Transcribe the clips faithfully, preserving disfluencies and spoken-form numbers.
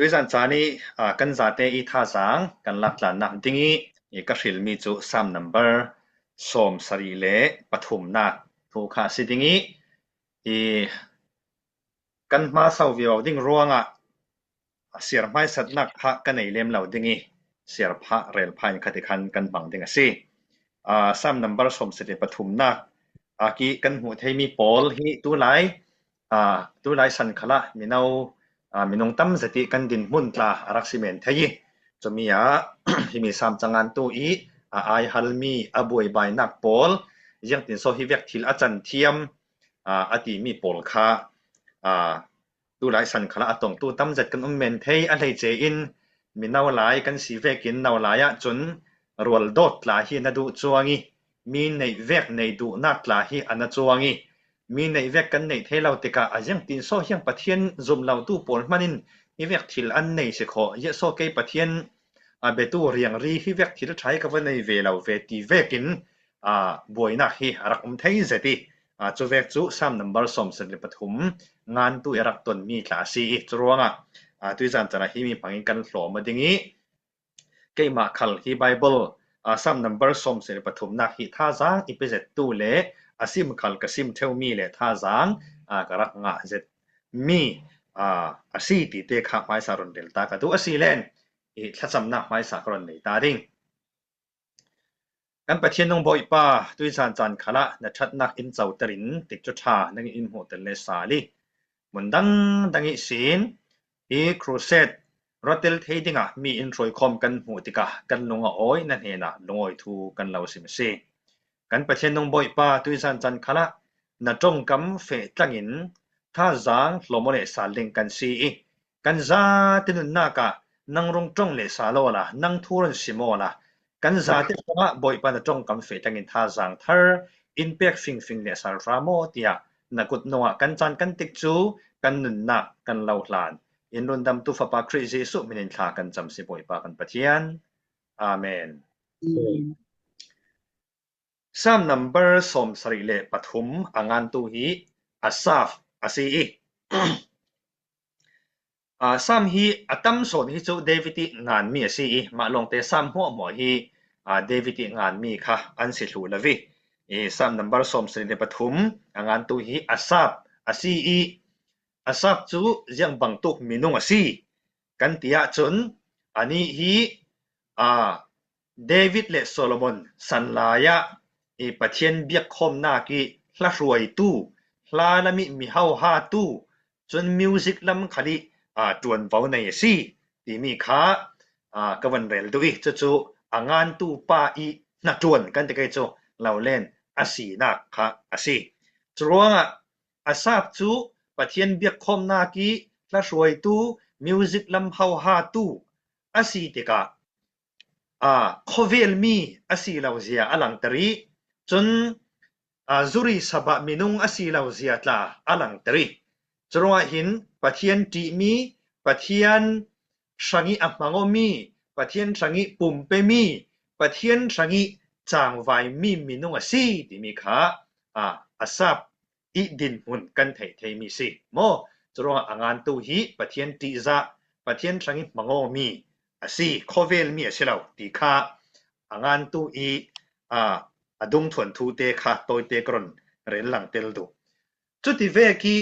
Tuizan caan i, a, kan zate i thazang kan laktlannak ding i, i ka hrilmi cu Psalm number sawm sarih le pathumnak thu kha a si ding i, i kan hmasa vivo ding ruangah siar hmaisatnak kha ka nei lem lo ding i, siar phah rel phah in khatikhan kan hmang ding a si. A, Psalm number sawm sarih le pathumnak a ki kan hmuh theimi pawl hi tulai, a, tulai san khalah mino, a, minung tam zet i kan dinhmun tla a rak si men thei i, cumi ah himi Psalm cangantu i a aihalmi a buaibainak pawl ziangtin so hi vek thil a can thiam, a, a timi pawl kha, a, tulai san khalah a tongtu tam zet kan um men thei a hleice in, mino lai kan si vekin no lai ah cun rual dawt tla hi na duh cuang i, mi neih vek nei duhnak tla hi a na cuang i, mi neih vek kan neih thei lo tikah a ziangtin so hiang Pathian zum lotu pawl hman in hi vek thil an nei si khaw, ziah so kei Pathian a biatu riangri hi vek thil ṭha hi ka va nei ve lo ve ti vekin, a, buainak hi a rak um thei zet i, a, cuvek cu Psalm number sawm sarih le pathum ngantu i rak tonmi tla a si i, curuangah, a, tuizan caan ah himi hmangin kan hlawm a ding i, keimah khal hi Bible, a, Psalm number sawm sarih le pathumnak hi thazang i pe zettu le a sim khal ka sim ṭheumi le thazang, a, ka rak ngah zetmi, a, a si ti te kha hmaisa run rel ta ka duh a si len i thlacamnak hmaisa ka run nei ta ding. Kan Pathian nung Bawipa, tuizan caan khalah na ṭhatnak in coter in tikcu ṭha nangin in hmuhter le sal i, mun dangdang ihsin hi crusade ruatel thei dingah mi in hruaikhawm kan hmuh tikah kan lung a awi, na hnenah lungawi thu kan lo sim a si. Kan Pathian nung Bawipa, tuizan caan khalah na ṭongkam feh tlangin thazang hlawm aw le sal ding kan si i, kan zate nunnak ah nang rung ṭong le sal awla, nang thu run sim awla, kan zate kongah Bawipa na ṭongkam feh tlangin thazang thar in pek fingfing le sal hram aw tiah na kut nungah kan caan kan tikcu kan nunnak kan lo hlan. In rundamtu Fapa Khrih Jesuh min in thla kan cam si Bawipa kan Pathian. Amen. Amen. Psalm number sawm sarih le pathum a ngantu hi Asaf a si i, a, Psalm hi a tam sawn hi cu David i nganmi a si i, mah lawngte Psalm hmuahhmuah hi, a, David i nganmi kha an si thluh lo i, i Psalm number sawm sarih le pathum a ngantu hi Asaf a si i, Asaf cu ziang bangtuk minung a si kan ti ahcun, anih hi, a, David le Solomon san lai ah i Pathian biakkhawmnak i hla hruaitu, hla lam i mi hohatu, cun music lam khal i, a, ṭuanvo nei a si timi kha, a, ka van rel duh i, cucu a ngantu pa i hnaṭuan kan ti kei cu lo len a sinak kha a si. Curuangah Asaf cu Pathian biakkhawmnak i hla hruaitu, music lam hohatu a si tikah, a, khawvelmi a si lo zia a langter i, cun, a, zuri sabah minung a si lo zia tla a langter i, curuangah hin Pathian ṭihmi, Pathian hrang i a hmang awmi, Pathian hrang i pumpe mi, Pathian hrang i cangvaimi minung a si timi kha, a, Asaf i dinhmun kan theih theimi si maw? Curuangah a ngantu hi Pathian ṭihzah, Pathian hrang i hmang awmi a si, khawvelmi a si lo ti kha a ngantu i, a, a dungthuan thu te kha tawite ka run rel lang tel duh. Cuti vek i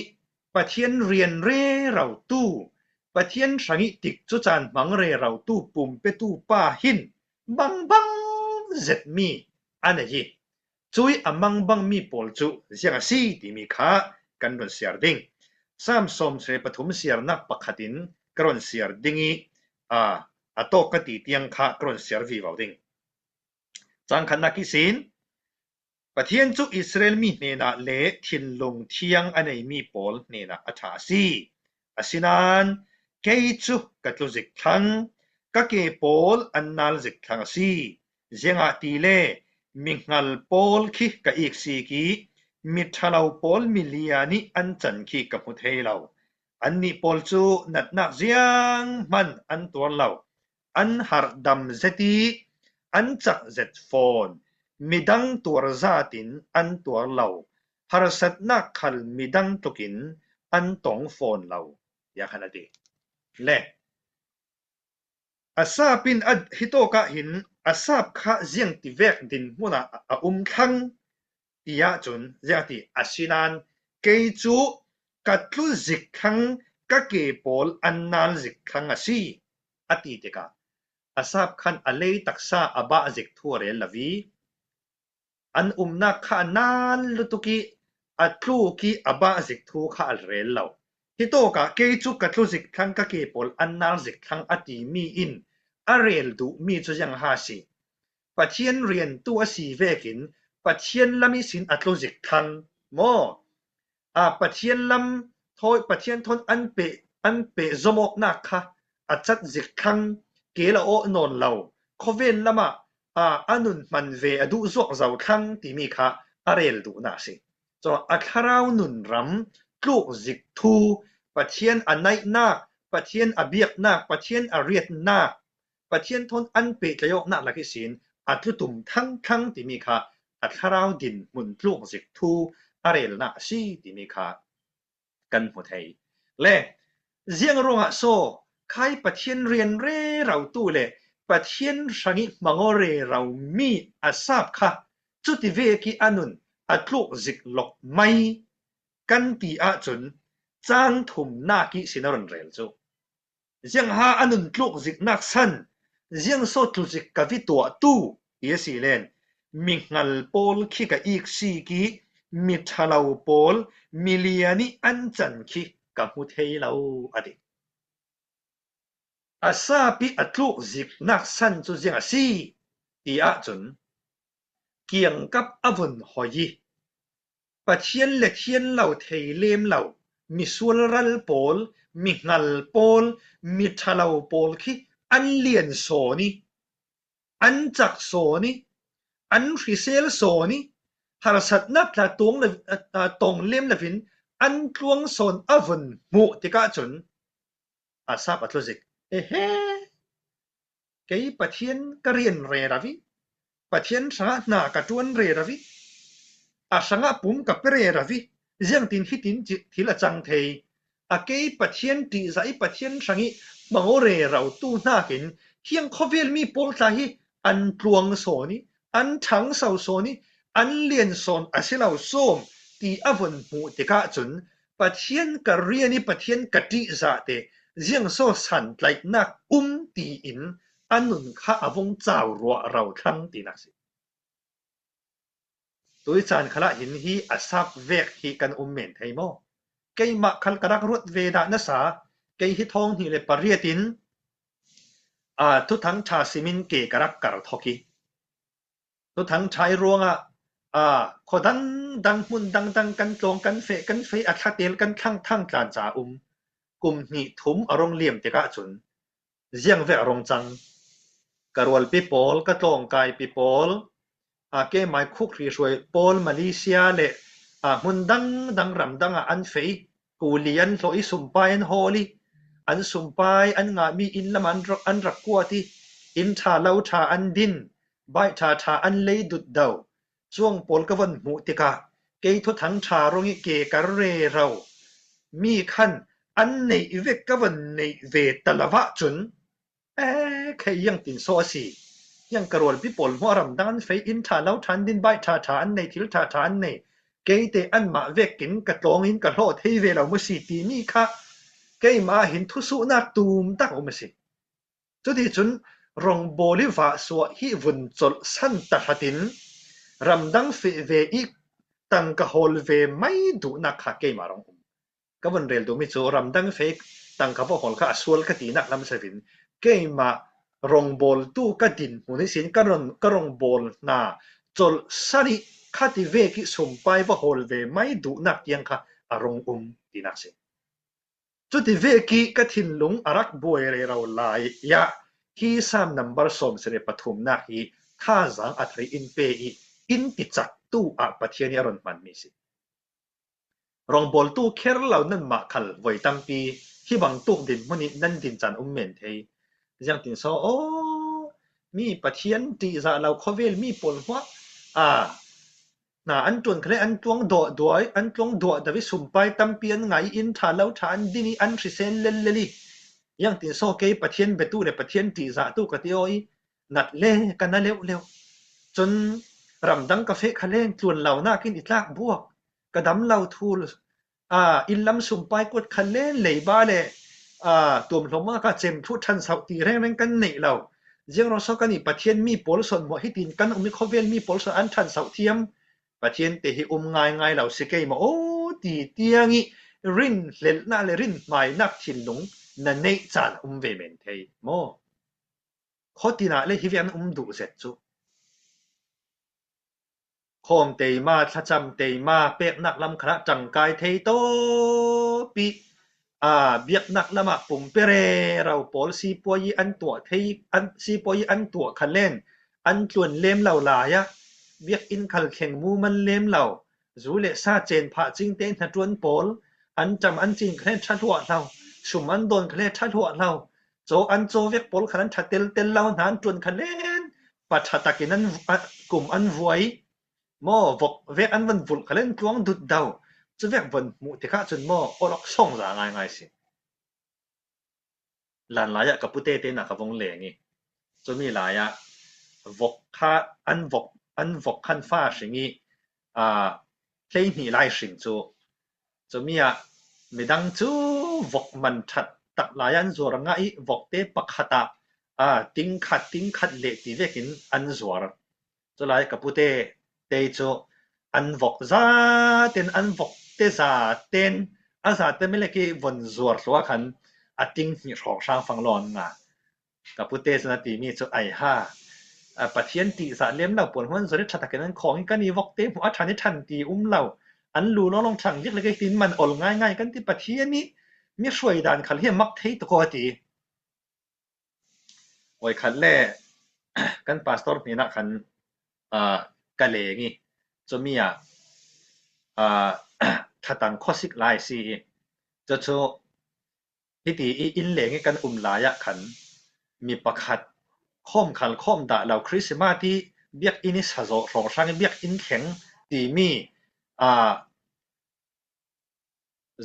Pathian rian rerotu, Pathian hrang i tikcu caan hmang rerotu pumpetu pa hin bangbang zetmi a nei i, cui a mangbangmi pawl cu ziang a si timi kha kan run siar ding. Psalm sawm sarih le pathum siarnak pakhat in ka run siar ding i, a, a tawk ka ti tiang kha ka run siar vivo ding. Cang khatnak ihsin, Pathian cu Israel mi hnenah le thinlung thiang a neimi pawl hnenah a ṭha a si. Asinain kei cu ka tlu zik thlang, ka ke pawl an nal zik thlang a si. Ziangahtile mihngal pawl khi ka iksik i, miṭhalo pawl milian i an can khi ka hmu thei lo. Annih pawl cu natnak zianghman an tuar lo. An harhdam zet i an cak zet fawn. Midang tuar zatin an tuar lo. Harsatnak khal midang tlukin an tong fawn lo, tiah khan a ti. Le Asap in a, hitawkah hin Asap kha ziang tivek dinhmunah a um thlang ti ahcun ziang ti a si nain, kei cu ka tlu zik thlang, ka ke pawl an nal zik thlang a si, a ti tikah Asap khan a lei taksa a bah zik thu a rel lo i, an umnak kha a nal lutuk i, a tluk i a bah zik thu kha a rel lo. Hitawkah kei cu ka tlu zik thlang, ka ke pawl an nal zik thlang a timi in a rel duhmi cu ziang ha si? Pathian riantu a si vekin Pathian lam ihsin a tlu zik thlang maw? A, Pathian lam thawi, Pathian thawn an peh, an peh zomawknak kha a cat zik thlang, keel a awh nawn lo, khawvel lamah, a, a nun hman ve a duh zuak zo thlang timi kha a rel duhnak a si. Cun a thlarau nun ram tluk zik thu, Pathian a naihnak, Pathian a biaknak, Pathian a riatnak, Pathian thawn an pehtlaih awknak lak ihsin a tlu tum thangthang timi kha a thlarau dinhmun tluk zik thu a relnak a si timi kha kan hmu thei. Le ziang ruangah so khai Pathian rian rerotu le Pathian hrangih hmang aw rero mi Asap kha cuti vek i a nun a tluk zik lawk mai kan ti ahcun cang thumnak ihsin a run rel cu. Ziangha a nun tluk ziknak san, ziang so tlu zik ka vi tuahtu ti a si len, mihngal pawl khi ka ik sik i, miṭhalo pawl milian i an can khi ka hmu thei lo, a ti. Asap i a tluk ziknak san cu ziang a si ti ahcun, kiangkap a vun hoi i, Pathian le thian lo thei lem lo, misual ral pawl, mihngal pawl, miṭhalo pawl khi an lian sawn i, an cak sawn i, an hrisel sawn i, harsatnak tla tawng le, a, a, tawng lem loin an tluang sawn a vun hmuh tikah cun, Asap a tlu zik. Ehe, kei Pathian ka rian rero i, Pathian hrangah hna ka ṭuan rero i, a hrangah pum ka pe rero i, ziangtin hitin ci-, thil a cang thei. A kei Pathian ṭihzah i Pathian hrangih hmang aw rerotu hnakin hiang khawvelmi pawl tla hi an tluang sawn i, an ṭhangso sawn i, an lian sawn a si lo sawm ti a vun hmuh tikah cun, Pathian ka rian i Pathian ka ṭihzah te ziang so santlaihnak um tiin a nun kha a vung cau ruah ro thlang tinak si. Tui caan khalah hin hi Asap vek hi kan um men thei maw? Keimah khal ka rak ruat ve dah nasa, kei hi thawng hnih le pariat in, aa, Thuthang ṭha simin ke ka rak kar thawk i, Thuthang ṭha i ruangah, aa, khua dangdang, hmun dangdang kan tlawng, kan feh, kan feh, a thlatel kan thlang thang tlan ca a um. Kum hnih thum a rung liam tikah cun, ziang vek a rung cang. Ka rualpi pawl, ka tlawngkaipi pawl, aa, keimai khuk hrihruai pawl Malaysia le, aa, hmun dangdang ramdang ah an feh i, kuli an hlawh i, sumpai an hawl i, an sumpai an ngahmi inn lam an rak, an rak kuat i, inn ṭha lo ṭha an din, baih ṭha ṭha an lei dut do. Cuang pawl ka von hmuh tikah kei Thuthang ṭha rung i ke ka rero mi khan an neih vek ka von neih ve ta lo ahcun, e, kei iang tin so a si. Iang ka rualpi pawl hmuh a ramdang an feh, inn ṭha lo ṭha an din, baih ṭha ṭha an nei, thil ṭha ṭha an nei. Keite anmah vekin ka tlawng in ka hlawh thei ve lo maw si timi kha keimah ah hin thusuhnak tum tak a um a si. Cuticun rawngbawl i vahsuah hi vun colh san tahratin ramdang feh ve i tangka hawl ve mai duhnak kha keimah rung um. Ka vun rel duhmi cu ramdang feh i tangka va hawl kha a sual ka tinak lam si loin keimah rawngbawltu ka dinhmun ihsin ka rawn, ka rawngbawlna colh san i khati vek i sumpai va hawl ve mai duhnak tiang kha a rung um tinak si. Cuti vek i ka thinlung a rak buai rero lai ah hi Salm number sawmsarih pathumnak hi thazaang a thei in pe i in ticaktu ah Pathian i a run hmanmi si. Rawngbawltu kher lo nanmah khal voi tampi hi bangtuk dinhmun i nan din caan um men thei. Ziangtin so aw, mi Pathian ṭihzah lo khawvel mi pawl hmuah, a, hna an ṭuan kha le an tluang dawh duai, an tluang duah do i sumpai tampi an ngah i in ṭha lo ṭha an din i an hrisel lellel i Iang tin saw kei Pathian betu le Pathian ṭihzahtu ka ti aw i, nat le ka na leuh leuh. Cun ramdang ka feh kha leng tluan lo nakin i tlak buak. Ka dam lo thul, aa, inn lam sumpai kuat kha len leiba le, aa, tuamhlawm a ka cem thu ṭhan sauh ti rengreng kan neih lo. Ziang ruang saw kan i Pathian mi pawl sawn maw hitin kan um i khawvel mi pawl sawn an ṭhan sauh thiam. Pathian te hi um ngaingai lo si kei maw aw ti tiang i rin hlelhnak le rin hmainak thinlung na neih caan a um ve men thei maw? Khuatinah le hi ve an um duh zet cu. Khawm teima, thlacam teima, peknak lam khalah ṭangkai thei tawp i, aa, biaknak lamah pumpe rero pawl sipuai i an tuah thei, an, sipuai i an tuah kha len, an tluan lem lo lai ah, biakinn khal thleng mumal lem lo, zu le sa cen phah cingte hnaṭuan pawl, an ṭam an cin kha len ṭha hluah hlo, sum an dawn kha len ṭha hluah hlo, caw an caw vek pawl khan an ṭha teltel lo hna an ṭuan kha len, pa ṭha takin an, a, kum an vuai, maw, vok vek an van vulh kha len tluang dut do. Cuvek van hmuh tikah cun maw, awlok sawngza ngaingai si. Lan lai ah ka pute te nak ka vung leng i, cumi lai ah vok kha an vok, an vok khan fa hring i, aa, hleihnih lai hring cu, cumi ah midang cu vok man ṭhat tak lai an zuar ngah i, vokte pakhat ah, aa, ting khat, ting khat leh ti vekin an zuar. Culai ka pute te cu an vok zaten, an vok te zaten, a zate melek i von zuar hlua khan a ting hnih hrawnghrang fanglawn nga. Ka pute cun a timi cu, ai ha, a Pathian ṭihzah lem lo pawl hmuan zor i ṭha takin an khawng i kan i vok te hmuh a ṭhan i ṭhan ti um lo. An lu lawnglawng ṭhang viak le kei tin man ol ngaingai kan ti, Pathian i mi hruai dan khal hi a mak thei tuk aw a ti. Voikhat le kan pastor hnenah khan, aa, ka leng i, cumi ah, aa, thatang khuasik lai si i, cucu hiti i inn leng i kan um lai ah khan mi pakhat khawm khal khawm dah lo Christmas i biakinn i sa zawh hrawnghrang i biakinn thleng timi, aa,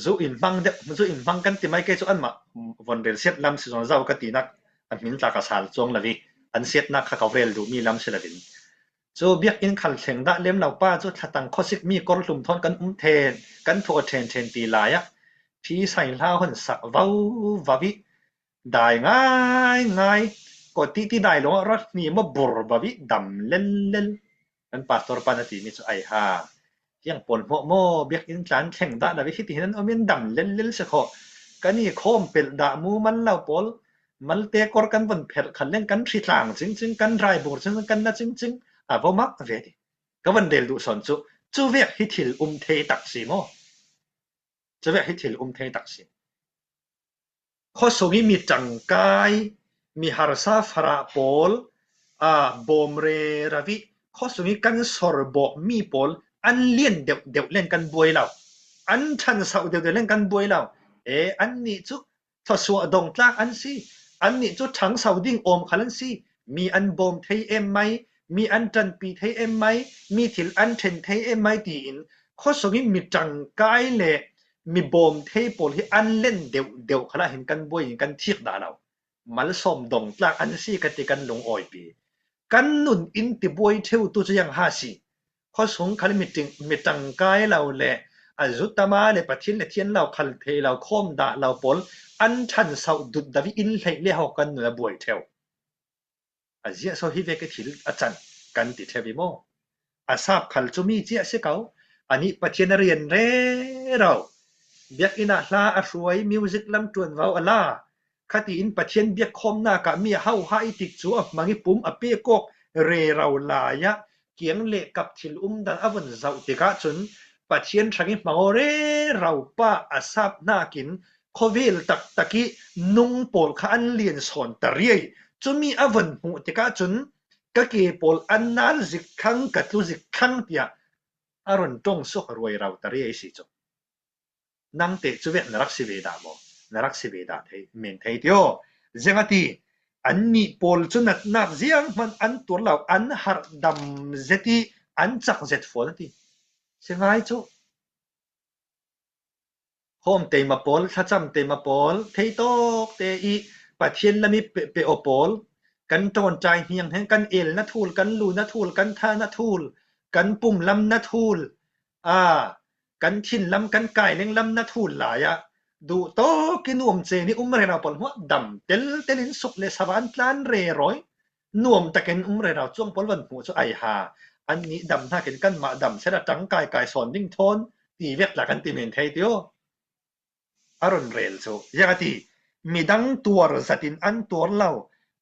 zu in hmang deuh, zu in hmang kan ti mai kei cu anmah von rel siat lam si zawn zo ka tinak a hmin tla ka sal cuang lo i an siatnak kha ka rel duhmi lam si lo in. Cu biakinn khal thleng dah lem lo pa cu thatang khuasik mi kawrhlum thawn kan um ṭhen, kan thawh ṭhen ṭhen ti lai ah ṭhi sai hla hon sak vo vo i dai ngai ngai, kawtiti dai lawng ah ruat hni maw bur bo i dam lel lel. Kan pastor pa na timi cu ai ha. Hiang pawl hmuah maw, biakinn tlan thleng dah lo i hiti hin an um in dam lel lel si khawh. Kan i khawm pelh dah mumal lo pawl, malte kor kan von pherh khan leng kan hri tlang cingcing, kan rai bur cingcing, kan na cingcing, a vo mak ve ti. Ka von rel duh sawn cu, cu vek hi thil um thei tak si maw? Cu vek hi thil um thei tak si. Khuasung i mi ṭangkai, mi harsa farah pawl, aa, bawm rero i khuasung i kan sorbawh mi pawl an lian deuh deuh len kan buai lo. An ṭhan sauh deuh deuh len kan buai lo. E, annih cu thluasuah dongtlak an si. Annih cu ṭhangso ding awm khal an si. Mi an bawm thei em mai, mi an ṭanpi thei em mai, mi thil an ṭhen thei em mai tiin khuasung i mi ṭangkai le mi bawm thei pawl hi an len deuh deuh khalah hin kan buai in kan thik dah lo. Malsawm dongtlak an si ka ti kan lungawipi. Kan nun in ti buai ṭheutu cu ziang ha si. Khuasung khal mi ṭing, mi ṭangkai lo le a zutama le Pathian le thian lo khal thei lo khawm dah lo pawl an ṭhan sauh dut deuh i in hleih le hawk kan nun a buai ṭheu. A ziah so hi vek i thil a cang kan ti ṭheu i maw? A sap khal cu mi ciah si ko. Anih Pathian a rian rero. Biakinn ah hla a hruai, music lam ṭuanvo a la. Khati in Pathian biakkhawmnak ah mi a hoha i tik cu a hmang i pum a pek awk rero lai ah kiang le kap thil um dan a von zoh tikah cun Pathian hrang i hmang aw rero pa a sap hnakin khawvel taktak i nung pawl kha an lian sawn ta riai. Cumi a von hmuh tikah cun ka ke pawl an nal zik thlang, ka tlu zik thlang tiah a run ṭong suk ruai rau ta riai si cu. Nang teh cu vek na rak si ve dah maw? Na rak si ve dah thei, men thei ti aw. Ziang a ti, annih pawl cu natnak zianghman an tuar lo, an harh dam zet i an cak zet fawn a ti. Si ngai cu. Home teima pawl, thlacham teima pawl, theitawkte i Pathian lam i pe, pe aw pawl, kan ṭawnṭai hnianghniang, kan elna thul, kan luna thul, kan thana thul, kan pumlamna thul, a, kan thinlam, kan kailenglamna thul lai-ah duhtawk i nuam chen i um rero pawl hmuah dam teltel in suk le sava an tlan rero i nuam takin um rero, chuang pawl van hmuh chu ai ha, annih dam hnakin kanmah dam sela ṭangkai kai sawn ding thawn ti vek tla kan ti men thei ti aw. A rawn rel chu ziak a ti, midang tuar zatin an tuar lo,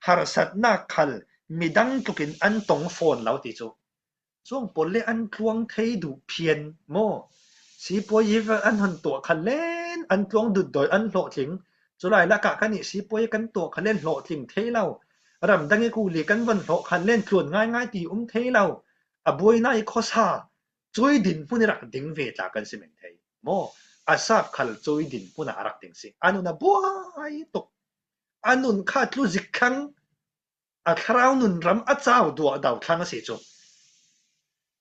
harsatna khal midang tlukin an tong fawn lo ti chu. Chuang pawl le an tluang thei duh phian maw? Sipuai hi an han tuah khan len an tluang dut dawi an hlawhtling. Chulai lakah ka nih sipuai kan tuah khan len hlawhtling thei lo. Ram dang i kuli kan van hlawh khan len tluan ngaingai ti um thei lo. A buaina i khawsa chui dinhmun i rak ding ve tla kan si men thei maw? Asap khal chui dinhmunah a rak ding si. A nun a buai tuk. A nun kha tlu zik thlang, a thlarau nun ram a chau duah dau thlang a si chu.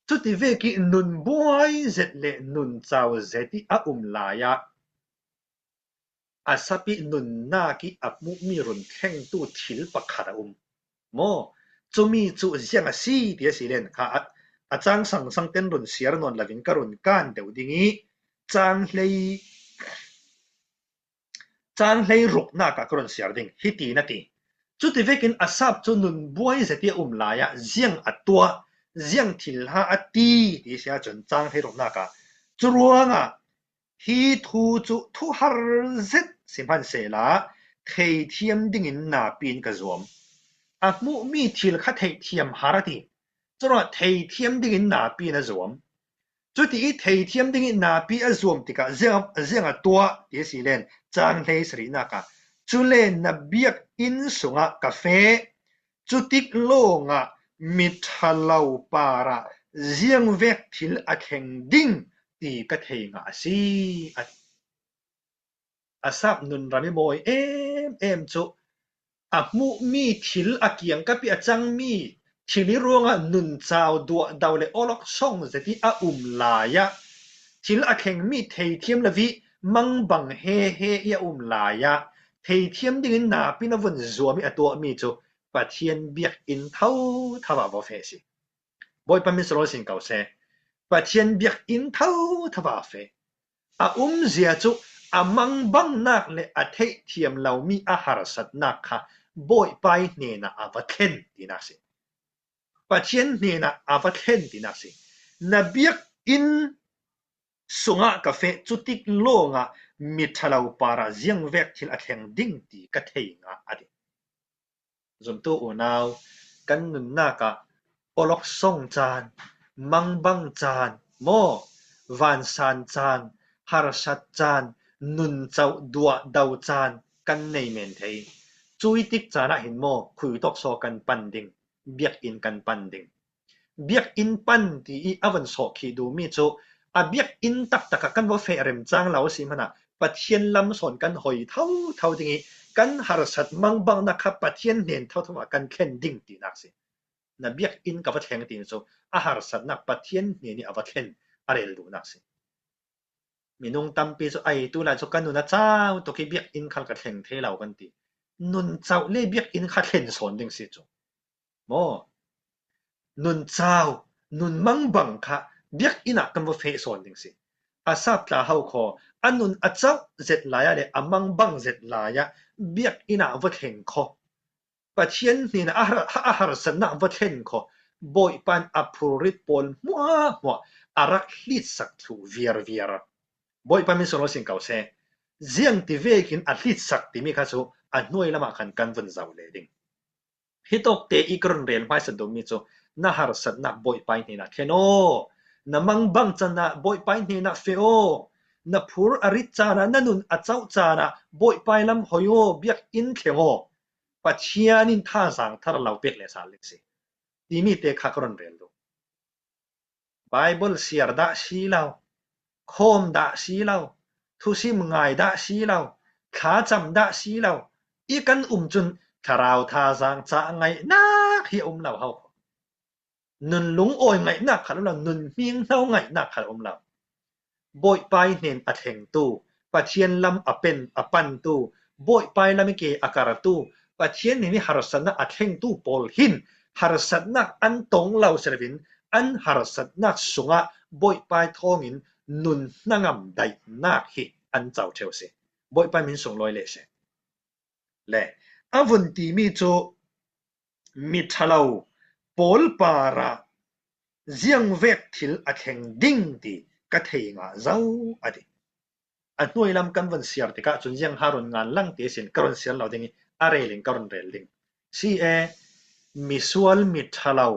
Chuti vek i nun buai zet leh nun chau zet i a um lai-ah Asap i nunnak i a hmuh mi rawn thlengtu thil pakhat a um maw? Chumi chu ziang a si ti a si len kha a, a chang sang sang ten rawn siar nawn lovin ka rawn kan deuh ding i, chang hlei, chang hlei ruknak ah ka rawn siar ding hi tiin a ti. Chuti vekin Asap chu nun buai zet i a um lai-ah ziang a tuah, ziang thil ha a ti ti a si a chun chang hlei ruknak ah. Churuangah hi thu chu thu har zet si hman sela, theithiam dingin napiin ka zuam. A hmuh mi thil kha theihthiam har a ti. Churuangah theithiam dingin napiin a zuam. Chuti i theithiam ding i napi a zuam tikah ziang, ziang a tuah ti a si len chang hlei sarihnak ah. Chule na biakinn sungah ka feh, chutik lawngah mi ṭha lo parah ziang vek thil a thleng ding ti ka thei ngah a si, a ti. Asap nun ram i mawi em em chu a hmuh mi thil a kiang kap i a chang mi thil i ruangah nun chau duah dau le awlok sawng zet i a um lai-ah thil a thleng mi theithiam lo i mangbang he he i a um lai-ah theithiam dingin napiin a vun zuam i a tuah mi chu Pathian biakinn tho tho ah va feh si. Bawipa min sawrkawl sin ko se. Pathian biakinn tho tho ah feh. A umzia chu a mangbangnak le a theihthiam lo mi a harsatnak kha Bawipa i hnenah a va thlen tinak si. Pathian hnenah a va thlen tinak si. Na biakinn sungah ka feh, chutik lawngah mi ṭha lo parah ziang vek thil a thleng ding ti ka thei ngah a ti. Zumtu unau, kan nunnak ah awlok sawng chan, mangbang chan maw, vansan chan, harsat chan, nun chau duah dau chan kan nei men thei. Chui tik chan ah hin maw, khui tawk saw kan pan ding, biakinn kan pan ding. Biakinn pan ti i a van sawh khih duh mi chu a biakinn taktak ah kan va feh remchang lo a si hmanah Pathian lam sawn kan hawi tho tho ding i kan harsat mangbangnak kha Pathian hnen tho tho ah kan thlen ding tinak si. Na biakinn ka va thleng ti chu a harsatnak Pathian hnen i a va thlen a rel duhnak si. Minung tampi chu ai tu lai chu ka nun a chau tuk i biakinn khal ka thleng thei lo kan ti. Nun chau le biakinn kha thlen sawn ding si chu. Maw? Nun chau, nun mangbang kha biakinn ah kan va feh sawn ding si. Asap tla ho khaw, a nun a chau zet lai-ah le a mangbang zet lai-ah biakinn ah va thleng khaw. Pathian hnenah a har-, a harsatna va thlen khaw. Bawipa in a phurrit pawl hmuahhmuah a rak hlitsak thluh viar viar. Bawipa min sawrkawl sin ko se. Ziang ti vekin a hlitsak timi kha chu a hnuai lamah khan kan vun zau le ding. Hi tawkte i ka rawn rel hmaisa duh mi chu na harsatna Bawipa i hnenah thlen aw. Na mangbang chanah Bawipa i hnenah fe aw. Na phur a rit chanah, na nun a chau chanah Bawipa i lam hawi aw, biakinn thleng aw. Pathian in thazang thar a lo pek leh sal ding si. Timi te kha ka rawn rel duh. Bible siar dah si lo, khawm dah si lo, thusim ngai dah si lo, thlacham dah si lo, i kan um chun thlarau thazang chah ngaihnak hi a um lo ho. Nun lungawi ngaihnak khat a um lo, nun hming hno ngaihnak khat a um lo. Bawipa i hnen a thlengtu, Pathian lam a pen a pantu, Bawipa lam i ke a kartu, Pathian hnen i harsatna a thlengtu pawl hin harsatnak an tong lo si loin an harsatnak sungah Bawipa thawngin nun hnangam daihnak hi an co ṭheu si. Bawipa min sunglawi le si. Le a vun timi cu mi ṭhalo pawl parah ziangvek thil a thleng ding ti ka thei ngah zo a ti. A hnuai lam kan vun siar tikah cun ziang ha run ngan lang ti sin ka run siar lo ding i a rel in ka run rel ding. Si e, misual mi ṭhalo,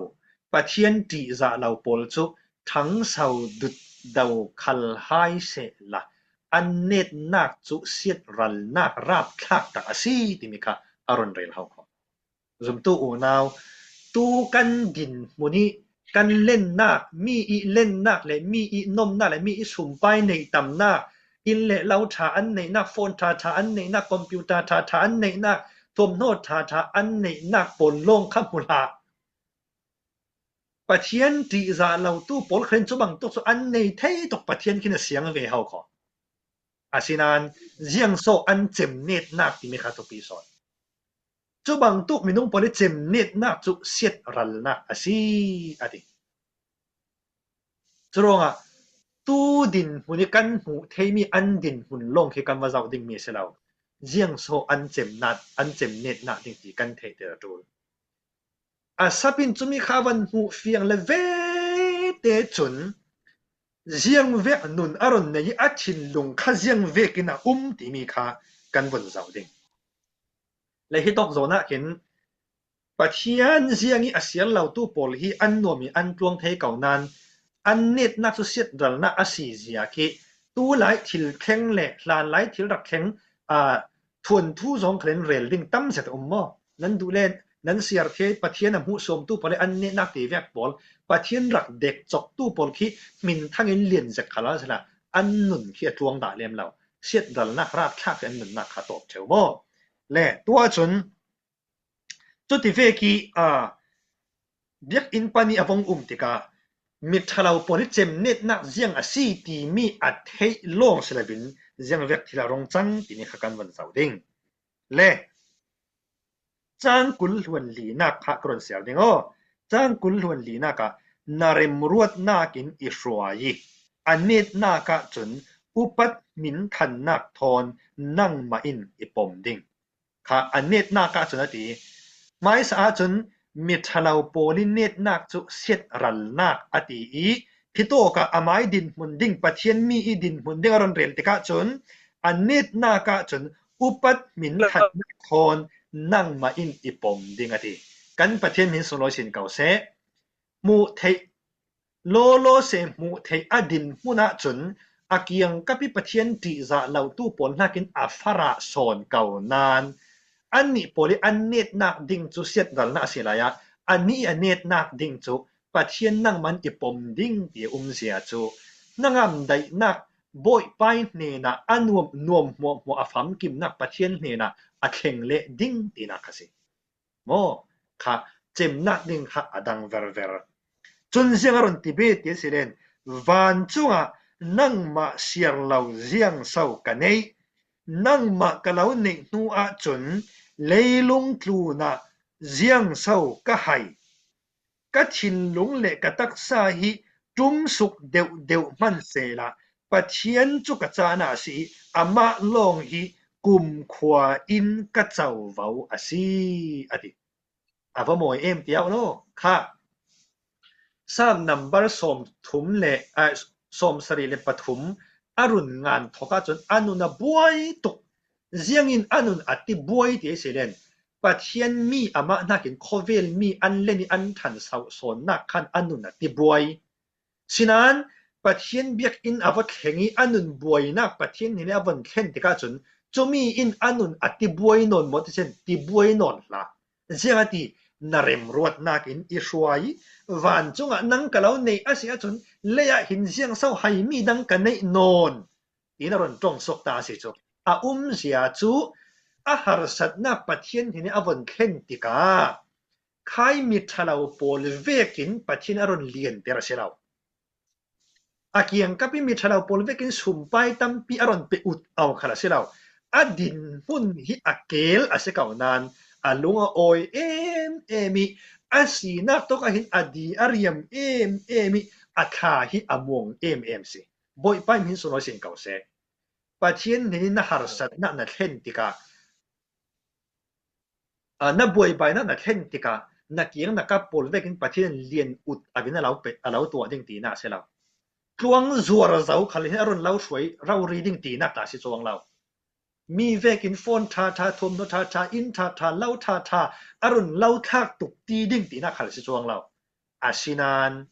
Pathian ṭihzah lo pawl cu ṭhangso dutdo khal hai sehla an netnak cu siatralnak rapthlak tak a si timi kha a run rel hau kho. Zumtu unau, tu kan dinhmun i kan lennak, mi i lennak le mi i nomnak le mi i sumpai neihtamnak, inn le lo ṭha an neihnak, phone ṭha ṭha an neihnak, computer ṭha ṭha an neihnak, thuamhnaw ṭha ṭha an neihnak pawl lawng kha hmu hlah. Pathian ṭihzah lotu pawl kha in cu bangtuk cu an nei thei tuk, Pathian khin a siang ve hau kho. Asinain ziang so an cemnetnak timi kha thupi sawn. Cu bangtuk minung pawl i cemnetnak cu siatralnak a si, a ti. Curuangah tu dinhmun i kan hmuh theimi an dinhmun lawng khi kan va zoh dingmi a si lo. Ziang so an cemnat, an cemnetnak ding ti kan theihter a ṭul. A sapin cumi kha van hmuh fiang le vete cun ziangvek nun a run nei i a thinlung kha ziangvekin a um timi kha kan vun zoh ding. Le hi tawk zawnah khin Pathian ziang i a siar lotu pawl hi an nuam in an tluang thei ko nain an netnak cu siatralnak a si zia khi tu lai thil thleng le hlan lai thil rak thleng, aa, thuanthu zong khalin rel ding tam zet a um maw? Nan duh le nan siar thei Pathian a hmuh suamtu pawl le an netnak ti vek pawl Pathian rak dek coktu pawl khi hmin thangin lian zet khal a si la an nun khi a tluang dah lem lo. Siatralnak rapthlak khi an nunnak kha tawp ṭheu maw? Le tuah cun cuti vek i, aa, biakinn pan i a vong um tikah mi ṭhalo pawl i cemnetnak ziang a si timi a theih lawng si loin ziangvek thil a rung cang timi kha kan vun zoh ding. Le cang kul hluan linak kha ka run siar ding aw. Cang kul hluan linak ah na remruatnak in i hruai i a netnak ah cun upat hminthannak thawn nangmah in i pom ding. Kha a netnak ah cun a ti. Hmaisa ah cun mi ṭhalo pawl i netnak cu siatralnak a ti i, hitawk ah amai dinhmun ding, Pathian mi i dinhmun ding a run rel tikah cun a netnak ah cun upat hminthannak thawn nangmah in i pom ding a ti. Kan Pathian hmin sunglawi sin ko seh. Hmuh theih lawlaw se hmuh theih a dinhmun ah cun a kiangkap i Pathian ṭihzah lotu pawl hnakin a farah sawn ko nain annih pawl i an netnak ding cu siatralnak a si lai ah anih i a netnak ding cu Pathian nangman i pom ding ti a umzia cu hnangam daihnak Bawipa i hnenah a nuam nuam hmuahhmuah a famkimnak Pathian hnenah a thleng leh ding tinak kha si. Maw? Kha cemnak ding kha a dang verver. Cun ziang a run ti bet ti a si len, vancungah nangmah siar lo ziang so ka neih, nangmah ka lo neih hnu ah cun leilung tlunah ziang so ka hai. Ka thinlung le ka taksa hi ṭumsuk deuhdeuh hman sehla Pathian cu ka caan ah a si i amah lawng hi kumkhua in ka covo a si, a ti. A va mawi em tiau lo kha. Sam nambar sawmthum le, ah, sawmsarih le pathum a run ngan thawk ahcun a nun a buai tuk. Ziangin a nun a ti buai ti a si len Pathian mi amah hnakin khawvel mi an len i an ṭhan sauh sawnnak khan a nun a ti buai. Sinain Pathian biakinn a va thleng i a nun buainak Pathian hnen i a von thlen tikah cun cumi in a nun a ti buai nawn maw ti cun ti buai nawn hlah. Ziang a ti, na remruatnak in i hruai i vancungah nang ka lo neih a si ahcun leiah hin ziang so hai mi dang ka neih nawn. Tiin a run ṭong suak ta a si cu. A umzia cu a harsatnak Pathian hnen i a von thlen tikah khai mi ṭhalo pawl vekin Pathian a run lianter a si lo. A kiangkap i mi ṭha lo pawl vekin sumpai tampi a rawn pe ut au khal a si lo. A dinhmun hi a kel a si kau nan a lung a awi em em i, a sinak tawkah hin a di a riam em em i, a thla hi a muang em em si. Bawipa in min sunglawi sin kau se. Pathian hnenin na harsatna na thlen tikah, a, na buaibaina na thlen tikah na kiang na kap pawl vekin Pathian lian ut a vin a lo pe, a lo tuah ding tina a si lo. Tluang zuar zo khal hin a rawn lo hruai rori ding tina ta si chuang lo. Mi vekin phone ṭha ṭha, thawmhnaw ṭha ṭha, in ṭha ṭha, lo ṭha ṭha a rawn lo thlak tuk ti ding tina khal si chuang lo. Asinan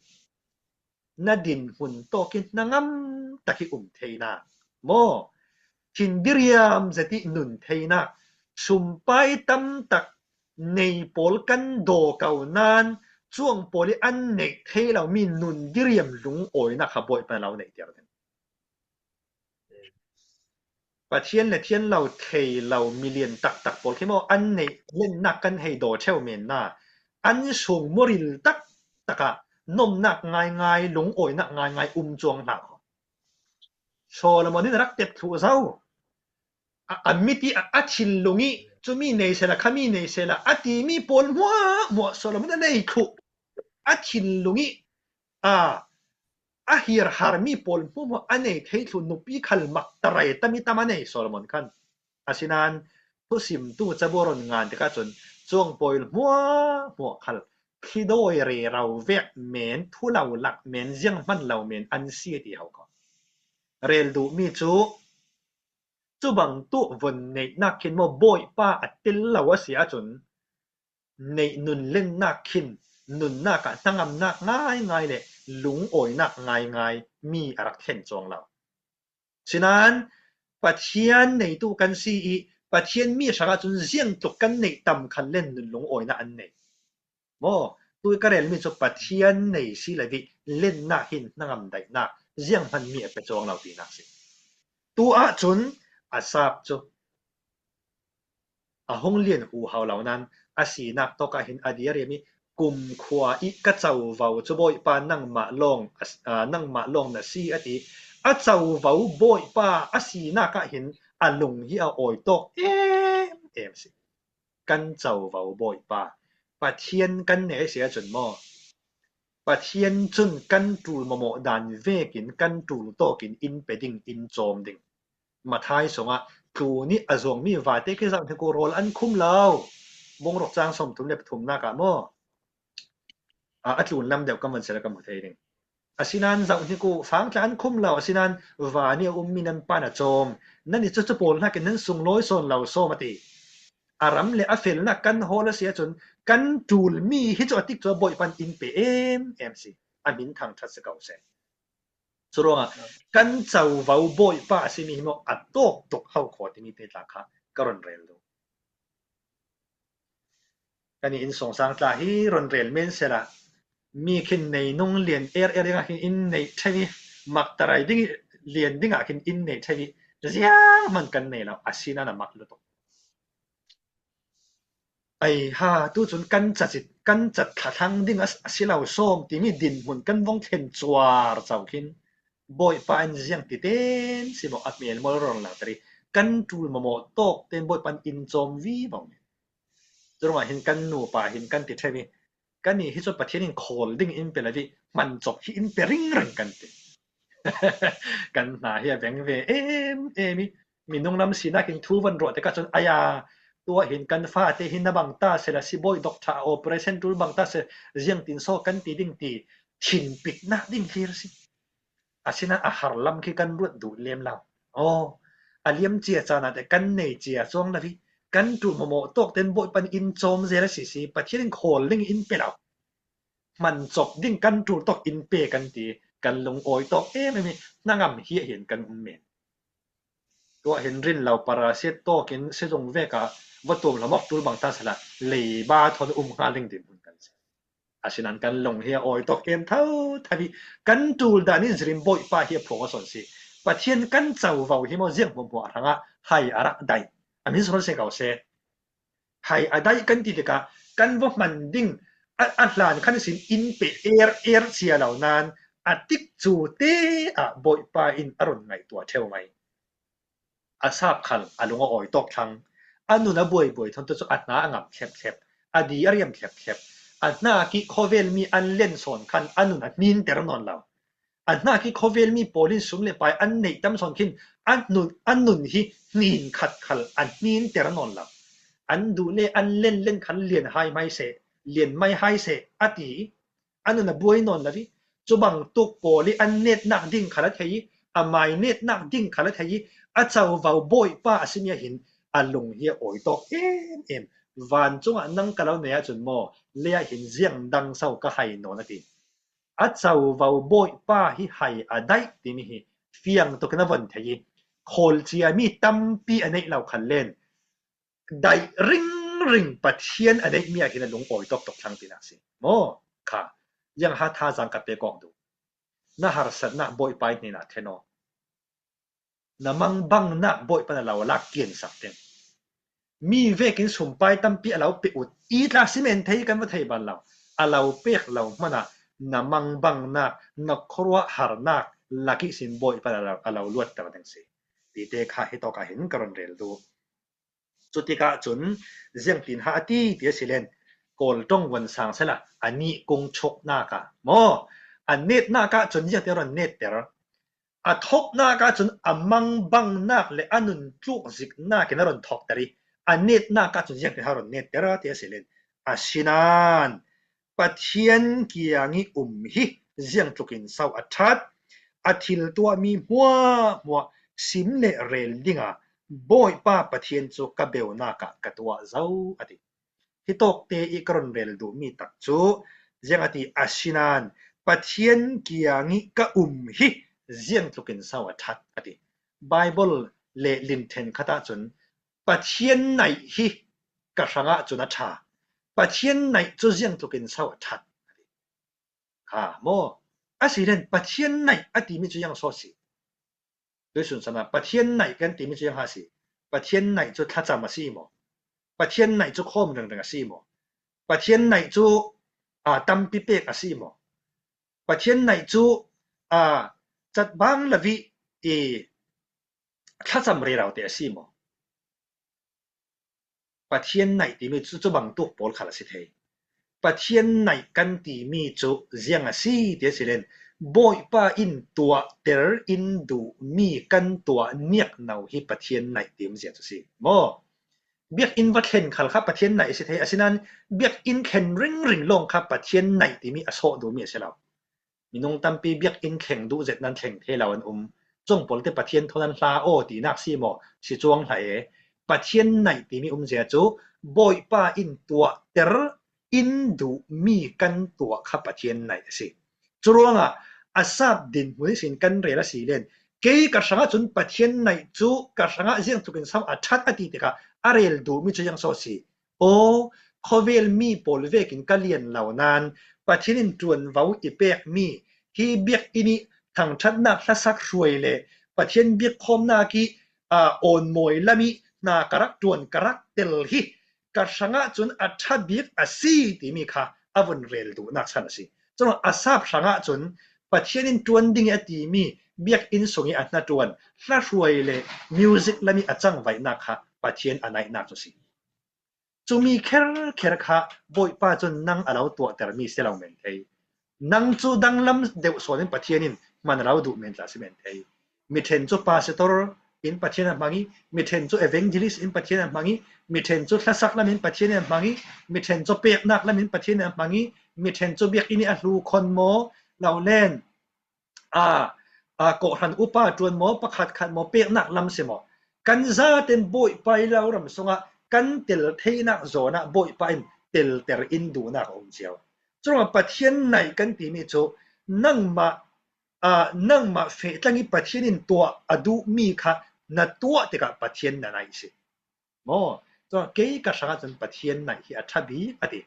na dinhmun tawkin hnangam tak hi um theina maw? Thin diriam zet i nun theina, sumpai tam tak nei pawl kan daw kau nan chuang pawl i an neih thei lo mi nun diriam lungawina kha Bawipa lo nei tiar ding. Pathian le thian lo thei lo milian tak tak pawl khi maw an neih lennak kan hei daw theu men na, an sung muril tak takah nawmnak ngai ngai, lungawinak ngai ngai um chuang hlah khaw. Solomon in a rak tep thluh zo. A, a mit i a, a thinlung i, chu mi nei sela, kha mi nei sela, a ti mi pawl hmuah hmuah Solomon a nei thluh. A thinlung i, a, a hirhar mi pawl hmuah hmuah a nei thei thluh, nupi khal mak tarai tam i tam a nei Solomon khan. Asinan thusimtu cabu a rawn ngan tikah chun chuang pawl hmuah hmuah khal khi dawi rero vek men, thu lo lak men, ziang hman lo men an si a ti ho khaw. Rel duh mi chu chubang tuh vawn neihnak khin maw, Bawipa a tel lo a si a chun, neih nun lennak khin, nunnak ah hnangamnak ngai ngai leh lungawinak ngai ngai mi a rak thlen chuang lo. Sinan Pathian neitu kan si i, Pathian mi hrangah chun ziang tluk kan neih tam khan len nun lungawina an nei. Maw, tui ka rel mi chu Pathian nei si lo i, lennak hin hnangam daihnak, ziang hman mi a pe chuang lo tinak si. Tu ah chun a sap chu a hung lian hu hau lo nan a sinak tawkah hin a di a riam i, kumkhua i ka chovo chu Bawipa nangmah lawng, a, nangmah lawng na si a ti. A chovo Bawipa a sinak ah hin a lung hi a awi tawk em em si. Kan chovo Bawipa, Pathian kan nei a si a chun maw, Pathian chun kan tul mamawh dan vekin kan tul tawkin in pe ding, in chawm ding. Mathai sungah tluni a zuang mi vate khi zauh hnik u, rawl an khum lo. Bung ruk chang sawmthum leh pathumnak ah maw? A, a tlun lam deuh ka man sela ka hmu thei ding. Asinan zauh hnik u, fangtla an khum lo, asinan vani a um mi nan pan a chawm. Nani chu chu pawl hnakin nan sunglawi sawn lo sawm a ti. A ram leh a felna kan hawl a si a chun kan tul mi hi chu a tik chu a Bawipan in pe em em si. A min thangṭhat si ko se. Churuangah kan chovo Bawipa a si mi hi maw a tawk tuk ho khaw ti mi te tla kha ka rawn rel duh. Kan i in sawngsang tla hi rawn rel men sela, mi khin nei nung lian er er dingah khin in neih thei mi, mak tarai ding lian dingah khin in neih thei mi, ziang hman kan nei lo, asinan a mak lutuk. Ai ha, tu chun kan chat, kan chat thla thlang ding a, a si lo sawm ti mi dinhmun kan vawng thlen chuar chau khin, Bawipa in ziang ti ten si maw a hmel mawl rawn lang tari, kan tul mamawh tawk ten Bawipan in chawm vi vawng. Churuangah hin kan nupa hin kan ti thei mi, kan i hi chu Pathian in khawl ding in pe lo i, hman chawp hi in pe ring ring kan ti. Kan hna hi a veng ve em em i, minung lam sinakin thu van rawh tikah chun, aia, tua hin kan fate hi na bang ta sela, sibawi doctor operation tul bang ta se, ziang tin saw kan ti ding ti, thinpitna ding hlir si. Asinan a har lam khi kan ruat duh lem lo. Aw, a liam chia chanate kan nei chia chuang lo i, kan tul mamawh tawk ten Bawipan in chawm zel a si si, Pathian in khawl ding in pe lo. Hman chawp ding kan tul tawk in pe kan ti, kan lungawi tawk em em i, hnangam hi a hin kan um men. Tua hin rin lo parasit tawkin sizung veka va tuam hlamawk tul bang ta sela, leiba thawn um nghal ding dinhmun kan si. Asinan kan lung hi a awi tawk em tho tho i, kan tul dan i zirin Bawipa hi a phuang a sawn si. Pathian kan chovo hi maw ziang hmuahhmuah hrangah hai a rak daih. A min sawn se ko se. Hai a daih kan ti tikah kan va hman ding a, a hlan khan sin in pe er er sia lo nan A tikcu te ah Bawipa in a run ngaihtuah ṭheu mai. A sap khal a lung a awi tawk thlang. A nun a buaibuai thawn tu chu a hna a ngam thlepthlep, a di a riam thlepthlep. A hna khi khawvel mi an len sawn khan a nun a hninter nawn lo. A hna khi khawvel mi pawl in sum le pai an neih tam sawn khin a nun, a nun hi hnin khat khal a hninter nawn lo. An duh le an len len khan lian hai mai seh, lian mai hai seh a ti. A nun a buai nawn lo hi. Chubang tuk pawl hi an netnak ding khal a thei hi, a mai netnak ding khal a thei hi, a cauvo Bawipa a si mi ah hin a lung hi a awi tawk em em. Van cungah nang ka lo nei ahcun maw, leiah hin ziang dang so ka hai nawn a ti. A cauvo Bawipa hi hai a daih timi hi fiang tukin a von thei hi. Khawlcia mi tampi a neih lo khal len daih ringring Pathian a neih mi ah hin a lung awi tawk tawk thlang tinak si. Maw? Kha. Ziang ha thazaang ka pek awk duh. Na harsatnak Bawipa ih hnenah then aw. Na mangbangnak Bawipa na lo lak kiansak ding. Mi vekin sumpai tampi a lo pe ut i tla simen thei kan va thei ban lo. A lo pek lo hmanah na mangbangnak, na khuaruah harnak lak ihsin Bawipa a lo, a lo luatter ding si. Tite kha hitawk ah hin ka run rel duh. Cutikah cun ziangtin ha a ti ti a si len, Kawl ṭong von sang sela a nih kung chuknak ah maw, a netnak ah cun ziangtin a run netter. A thawknak ah cun a mangbangnak le a nun tluk ziknak in a run thawkter i, a netnak ah cun ziangtin ha run netter ti a si len, asinain Pathian kiang i um hi ziangtlukin so a ṭhat, a thil tuahmi hmuahhmuah sim le rel dingah Bawipa Pathian cu ka beunak ah ka tuah zo a ti. Hitawkte i ka run rel duhmi tak cu ziang a ti, asinain Pathian kiang i ka um hi ziangtlukin so a ṭhat a ti. Baibal le linṭhen khat ahcun Pathian naih hi ka hrangah cun a ṭha. Pathian naih cu ziangtlukin so a ṭhat? Ha, maw? Asinain Pathian naih a timi cu ziang so si? Tuisun sana Pathian naih kan timi cu ziang ha si? Pathian naih cu thlacam a si maw? Pathian naih cu khawm ringring a si maw? Pathian naih cu, aa, tampi pek a si maw? Pathian naih cu, aa, catbang lo i, i thlacam rero te a si maw? Pathian naih timi cu, cu bangtuk pawl khal a si thei. Pathian naih kan timi cu ziang a si ti a si len, Bawipa in tuahter in duhmi kan tuah niakno hi Pathian naih tim zia cu si maw? Biakinn va thlen khal kha Pathian naih a si thei, asinain biakinn thlen ringring lawng kha Pathian naih timi a sawh duhmi a si lo. Minung tampi biakinn thleng duh zet nan thleng thei lo an um. Cungpawlte Pathian thawn an hla aw tinak si maw? Si cuang hlah e. Pathian naih timi umzia cu Bawipa in tuahter in duhmi kan tuah kha Pathian naih a si. Curuangah a sap dinhmun ihsin kan rel a si len, kei ka hrangah cun Pathian naih cu ka hrangah ziangtlukin so a ṭhat a ti tikah a rel duhmi cu ziang so si? Aw, khawvel mi pawl vekin ka lian lo nain Pathian in ṭuanvo i pekmi hi biakinn i thangṭhatnak hlasak hruai le Pathian biakkhawmnak i, aa, awnmawi lam i hna ka rak ṭuan ka rak tel hi ka hrangah cun a ṭha bik a si timi kha a vun rel duhnak chan a si. Cun a sap hrangah cun Pathian in ṭuan ding i a timi biakinn sung i a hnaṭuan hla hruai le music lam i a cangvaihnak kha Pathian a naihnak cu si. Cumi kherkher kha Bawipa cun nang a lo tuahtermi si lo men thei. Nang cu danglam deuh sawn in Pathian in hman a lo duh men tla si men thei. Mi ṭhen cu pastor in Pathian a hmang i, mi ṭhen cu evangelist in Pathian a hmang i, mi ṭhen cu hlasak lam in Pathian a hmang i, mi ṭhen cu peknak lam in Pathian a hmang i, mi ṭhen cu biakinn i a hlu khon maw, lo len, aa, aa, kawhhran upa ṭuan maw, pakhat khat maw, peknak lam si maw, kan zaten Bawipa i lo ram sungah kan tel theinak zawnah Bawipa in telter in duhnak a um cio. Curuangah Pathian naih kan timi cu nangmah, aa, nangmah feh tlang i Pathian in tuah a duhmi kha na tuah tikah Pathian na naih si. Maw? Curuangah kei ka hrangah cun Pathian naih hi a ṭha bik a ti.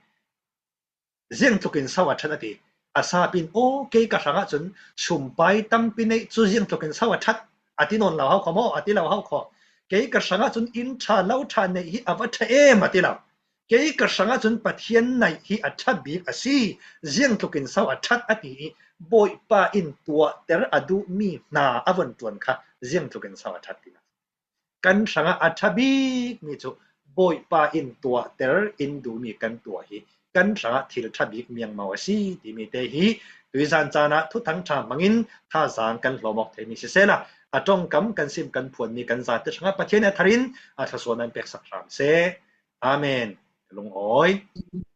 Ziangtlukin so a ṭhat a ti. A sap in, aw, kei ka hrangah cun sumpai tampi neih cu ziangtlukin so a ṭhat a ti nawn lo hau kho maw? A ti lo hau kho. Kei ka hrangah cun inn ṭha lo ṭha neih hi a va ṭha em a ti lo. Kei ka hrangah cun Pathian naih hi a ṭha bik a si, ziangtlukin so a ṭhat a ti i Bawipa in tuahter a duhmi hna a vun ṭuan kha ziangtlukin so a ṭhat tinak. Kan hrangah a ṭha bikmi cu Bawipa in tuahter in duhmi kan tuah hi kan hrangah thil ṭha bik miangmau a si timi te hi tuizan caan ah thuthang ṭha hmangin thazaang kan hlawm awk theimi sisehla a ṭongkam kan sim kan phuanmi kan zate hrangah Pathian a thar in a thluasuahnak in peksak hram seh. Amen. Ka lungawi.